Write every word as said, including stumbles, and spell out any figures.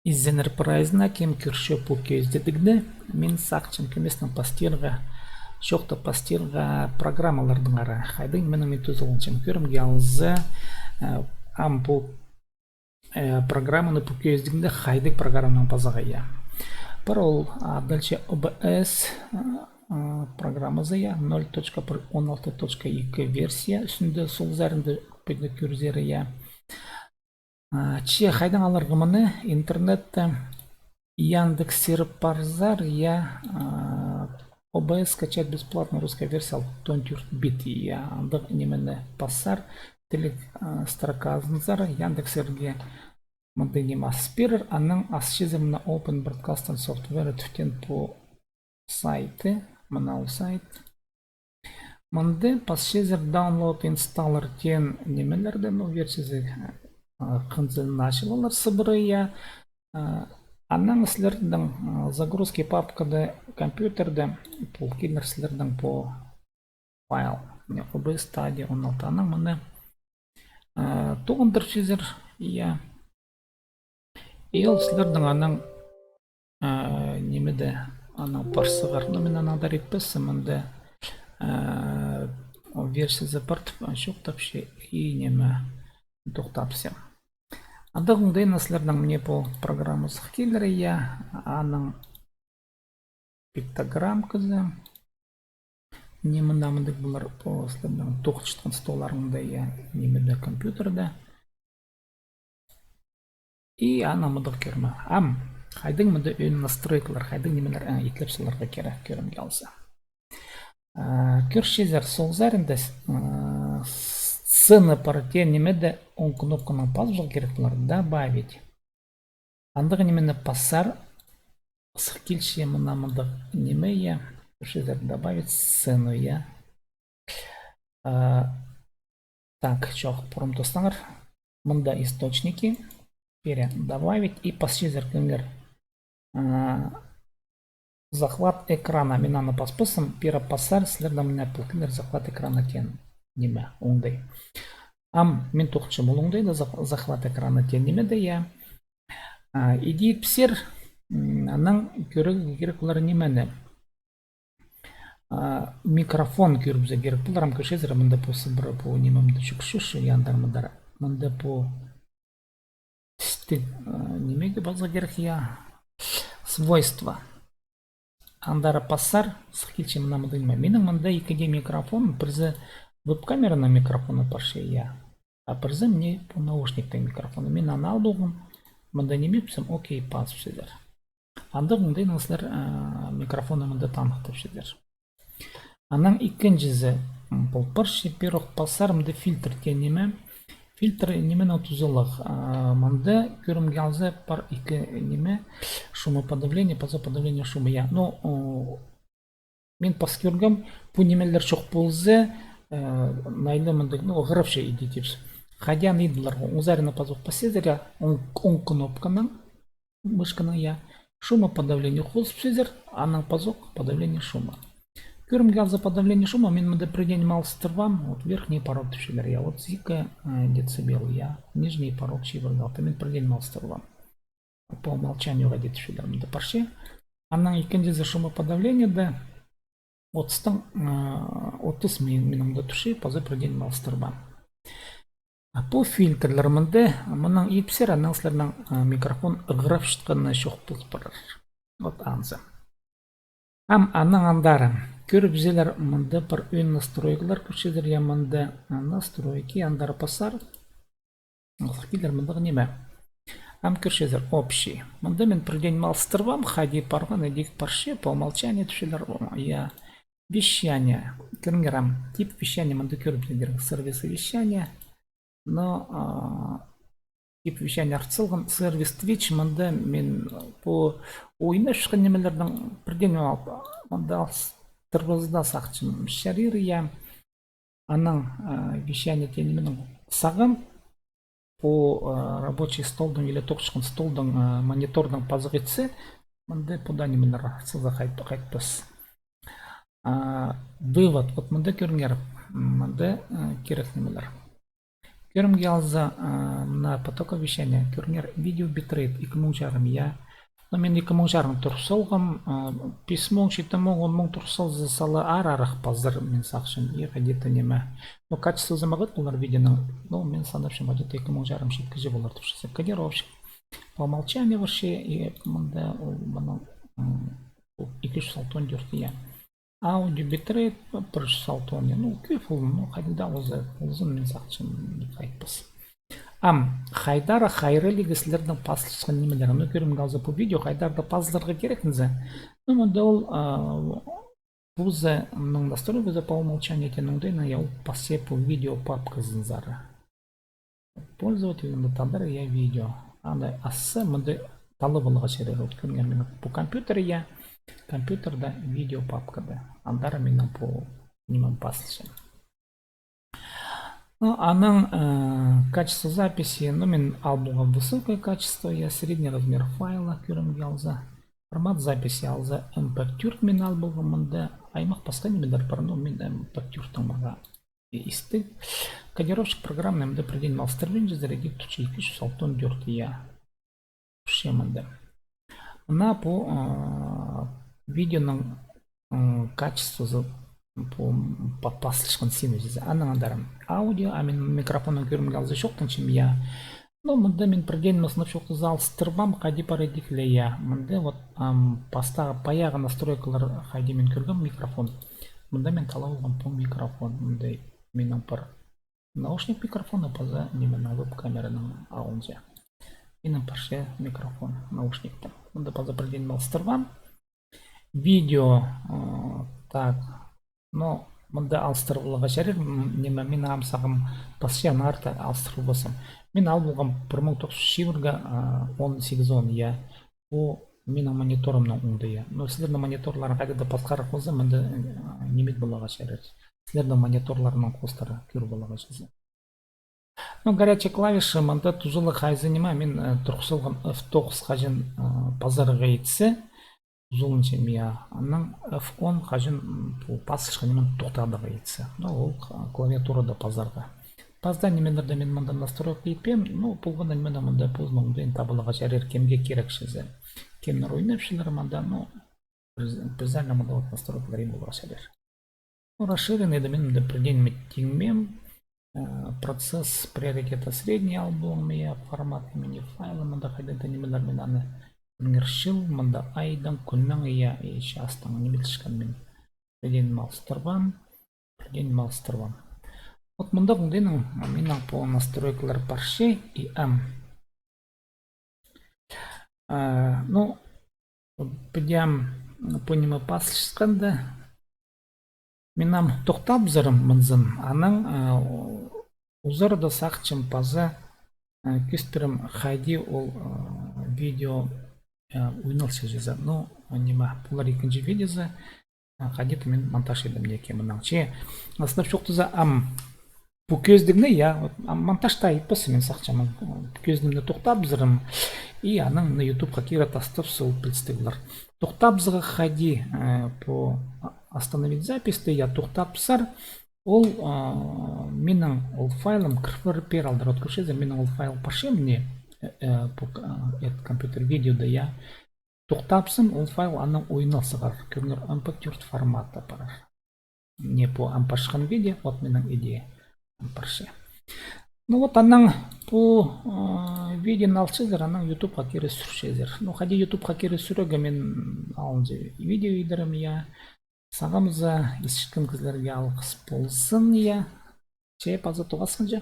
Изеннер прайзына, кем кӧрче пу кӧзідігні. Мин сағынчам кӧместең пастирға, чоохтап пастирға программалардаңар. Хайдағ нименең мин тузаланчам. Кӧрімге алза, э, ам пу, э, программаны, пу кӧзідігні хайдағ программанаң пазарға, я. Пір ол, а, дальше OBS, а, программазы, я, ноль точка пір, он алты точка ікі версия. Ӱстӱнде сол саринда піди кӧрзер, я. А, че хайдаң аларға мыны? Интернетте Яндекс сіріп парзар, я, а, OBS скачать бесплатно, русская версия, алтон тӧрт бит, я, андағ нимені пассар, тіліг, а, строказынзар, Яндекс сірерге мындағ ниме ас пирер, анаң ас чізе мына Open Broadcasting Software тӱтен пу сайты, мына ол сайт. Мында пасчазар download, installer теен нимелердең, ну, версиязы, а, хынзын началалар сыбыра, я. А, анаң сірернің, а, загрузки папкада компьютерде пол килер сірернің пу файл. Мына OBS Studio он алты. Анаң мына, а, тоғындырчазар, я. И ол сірернің анаң, а, нимеде, анаң парсығар. Ну, мин анаң даа итпеспін, мында, а, ол версиязы партып, а, чоохтапча, и ниме, тохтапча. Андағ оңдайнаң сірернің мына пу программа сых килер, я, аның пиктограммказы. Ниме, мында мындағ полар, пу сірернің тоғынчатхан столларыңда, я, нимеде, компьютерде. И аны мындағ кӧрме. Ам хайдағ мында ӧӧн настройкалар, хайдағ нимелер, а, итлеп саларға кирек, кӧрімге алза. А, кӧрчезер, сол саринда, а, сцена пар теен нимеде оң кнопканы пазарға кирек полар, добавить. Андағ нимені пассар, сых килче мына мындағ ниме, я, кӧрчезер, добавить сцену, я. А, так, чох, пурун тостаңар. Мында источники, пеер добавить и пасчазар кӧріңер. А, захват экрана, мин аны паспаспын, пеер пассар, сірернің мына пол килер захват экрана теен ниме, оңдай. Ам мин тоғынчам ол оңдайда, зах-, захват экрана теен нимеде, я. А, иди итпеер, м, анаң кӧрерге кирек полар нимені. А, микрофон кӧрібізерге кирек полар, ам кӧрчезер, мында пу сыбыра, пу ниме мында чӱк-чӱк, яндар мындар. Мында пу тістіг, а, нимеге пазарға кирек, я, свойства. Андар пассар, сых килче мына мындағ ниме. Минің мында ікі дее микрофон, пірсі веб-камераның микрофоны парча, я. А пірсі мына пу наушниктің микрофоны. Мин аны ал полғам, мында ниме итпеем, окей, пазыбызар. Андағ оңдайнаң сірер, а, микрофонны мында таныхтапчазар. Анаң ікінҷізі, м, пол парча, пеер ох пассар, мында фильтр теен ниме. Фильтр нименің тузалығ, а, мында кӧрімге алза пар ікі ниме, шумоподавление, паза подавление шума, я. Ну, о, мин пас кӧргем, пу нимелер чох полза, э, найлы мындағ, ну, ығырапча иди тіпче. Хайди аны идіп аларға, оң сариннаң пазох пасчазар, я, оң, оң кнопканаң, мышканаң, я. Шумоподавление хозыбызар, анаң пазох подавление шума. Кӧрімге алза подавление шума, мин мында пірдеен ниме алыстырбаам, вот верхний порог тіпчелер, я, вот ікі, э, децибел, я, нижний порог чибіргі алты, мин пірдеен ниме алыстырбаам. По умолчанию хайди тіпчелер, мында парча. Анаң ікінҷізі шумоподавлениеде, отыстаң, э, отыс мин-, минуңда турча, паза пірдеен ниме алыстырбаам. А пу фильтрлер мында, мынаң итпеер, анаң сірернің, а, микрофон ығырапчатханы чох пол парар. Вот анзы. Ам анаң андар. Кӧрібізелер, мында пар ӧӧн настройкалар кӧрчезер, я, мында, а, настройки, андар пассар. Сых килер мындағ ниме. Ам кӧрчезер, общий. Мында мин пірдеен ниме алыстырбаам, хайди парған, идӧк парча, по умолчанию тіпчелер, о, я. Вещание. Кӧріңер ам, тип вещания мында кӧрібізерге кирек. Сервисы вещания. Но, а, тип вещания артых салған. Сервис Twitch, мында мин пу ойнапчатхан нимелернің пірдеен алып, мында алыстырбаза даа сағынчам, чарир, я. Анаң, а, вещание теен нименің сағам. Пу, а, рабочий столдың или тоғынчатхан столдың, а, монитордың пазох итсе, мында пу даа нимелер сыза хайт-, хайтпас. А, вывод. Вот мында кӧріңер, мында, а, кирек нимелер. Кӧрімге алза, а, мына потоковое вещание. Кӧріңер, видео битрейт ікі муң чарым, я. Ну, мин ікі муң чарым турғыс салғам, а, пис муң, читі муң, он муң турғыс салза, сала аар-арах пазар, мин сағынчам, и хайди-да ниме. Ну, качествозы мағат полар видеоның, ну, мин санапчам, где-то ікі муң чарым читкіҷе полар тіпчезер. Кодировщик. По умолчанию вообще, и мында ол, мының, м, ікі чӱс алтон тӧрт, я. Аудио битрейт пір чӱс алтон, ну, кӧп ол, ну, хайди даа полза, ползын, мин сағынчам, хайдағ пас. Ам, хайдар хайраллығ сірернің пазылчатхан нимелер. Ну, кӧрімге алза, пу видео хайдар даа пазыларға кирек ниме. Ну, мында ол, а, позының настройказы по умолчанию тіп, оңдайнаң, я, ол пасча пу видео папказынзар. Пользователь, мында тадар, я, видео. Аны асса, мында таллап аларға чарир. Вот кӧріңер, минің пу компьютер, я, компьютерде видео папкада. Андар минің пу нимем пазылча. Ну, аның, э, качество записи, ну, мин ал полғам высокое качество, я, средний размер файла, кӧрімге алза. Формат записи алза, эм пэ тӧрт мин ал полғам, мында аймах пасха нимелер пар, ну, мин эм пэ тӧрттең мағаа истіг. Кодировщик программаны мында пірдеен алыстырбинчазар, идӧк турча ікі чӱс алтон тӧрт, я. Вообще мында. Мына пу, а, видеоның, м, качествозы, пу па-, пазылчатхан синізі. Анаң андар аудио, а мин микрофоннаң кӧрімге алза чоохтанчам, я. Ну, мында мин пірдеен, мына, чоохтаза, алыстырбаам, хайди парар идік ле, я. Мында вот, ам, пастағы, паяғы настройкалар, хайди мин кӧргем микрофон. Мында мин таллап алғам пу микрофон. Мында минің пар наушник микрофоны паза нименің, веб-камераның алнында. Минің парча микрофон наушниктең. Мында паза пірдеен алыстырбаам. Видео, э, так, ну, мында алыстырып аларға чарир, м, ниме, мин ам сағам пасчам, аннаңар алыстырып албассым. Мин ал полғам пір муң тоғыс чӱс чибіргі, э, он сигізон, я. Пу минің мониторымның оңдайы. Но сірернің мониторларың хайда-да пасхарах полза, мында, э, ниме поларға чарир. Сірернің мониторларның хоостыра кӧр поларға чарир. Ну, горячая клавиша, мында тузалығ хайзы ниме, мин, э, турғыс салғам эф тоғыс, хаҷан, э, пазарға итсе, тузаланча, я, анаң эф он, хаҷан, м, пу пасчатхан ниме тохтадарға итсе. Ну, ол, э, клавиатурада пазарға. Паза нимелерні мин мында настройка итпеем, ну, полған ниме мында позының оңдайын таап аларға чарир, кемге кирек чізе. Кемнер ойнапчалар мында, ну, пір-, пірсі мында вот настройкалар ит поларға чарир. Ну, расширенныйда мин мында пірдеен ниме тиңмеем. Э, процесс приоритета средний ал полғам, я, формат имени файла, мында хайда-да нимелер, мин аны ӱңірчем, мында айдаң, кӱннең, я, и частаң ниме пілчеткен мин. Пірдеен алыстырбаам, пірдеен алыстырбаам. Вот мында оңдайнаң минің пу настройкалар парча, и ам. А, ну, піди ам пу ниме пазылчатханда, мин ам тохтапсарым мынзын, анаң, а, узарда сағынчам паза, а, кӧзіт пирем, хайди ол, а, видео, а, ойналча чізе. Ну, ниме, полар ікінҷі видеозы. А, хайди-да мин монтаж идем неке мынаңче. Аслап чоохтаза, ам пу кӧзідігні, я, вот, ам монтаж таа итпеспін, мин сағынчам, ам, пу кӧзідігні тохтапсарым. И анаң на ютубха кире тастапса, ол пілістіг полар. Тохтапсарға хайди, э, пу остановить записьті, я, тохтапсар. Ол, а, минің ол файлым кір пир, пир алдар, вот кӧрчезер, минің ол файл парча, мына, э, э, пу, э, эт компьютер видеода, я. Тохтапсам, ол файл анаң ойналча сығар. Кӧріңер, эм пэ тӧрт форматта парар. Не пу ам пасчатхан видео, вот минің идея ам парча. Ну вот, анаң пу, э, видеоны алчазар, анаң ютубха кире сӱрчезер. Ну, хайди ютубха кире сӱрерге, мин алынҷа видео идерем, я. Сағам за исчеткен кізілерге алғыс ползын, я. Че паза тоғасханҷа.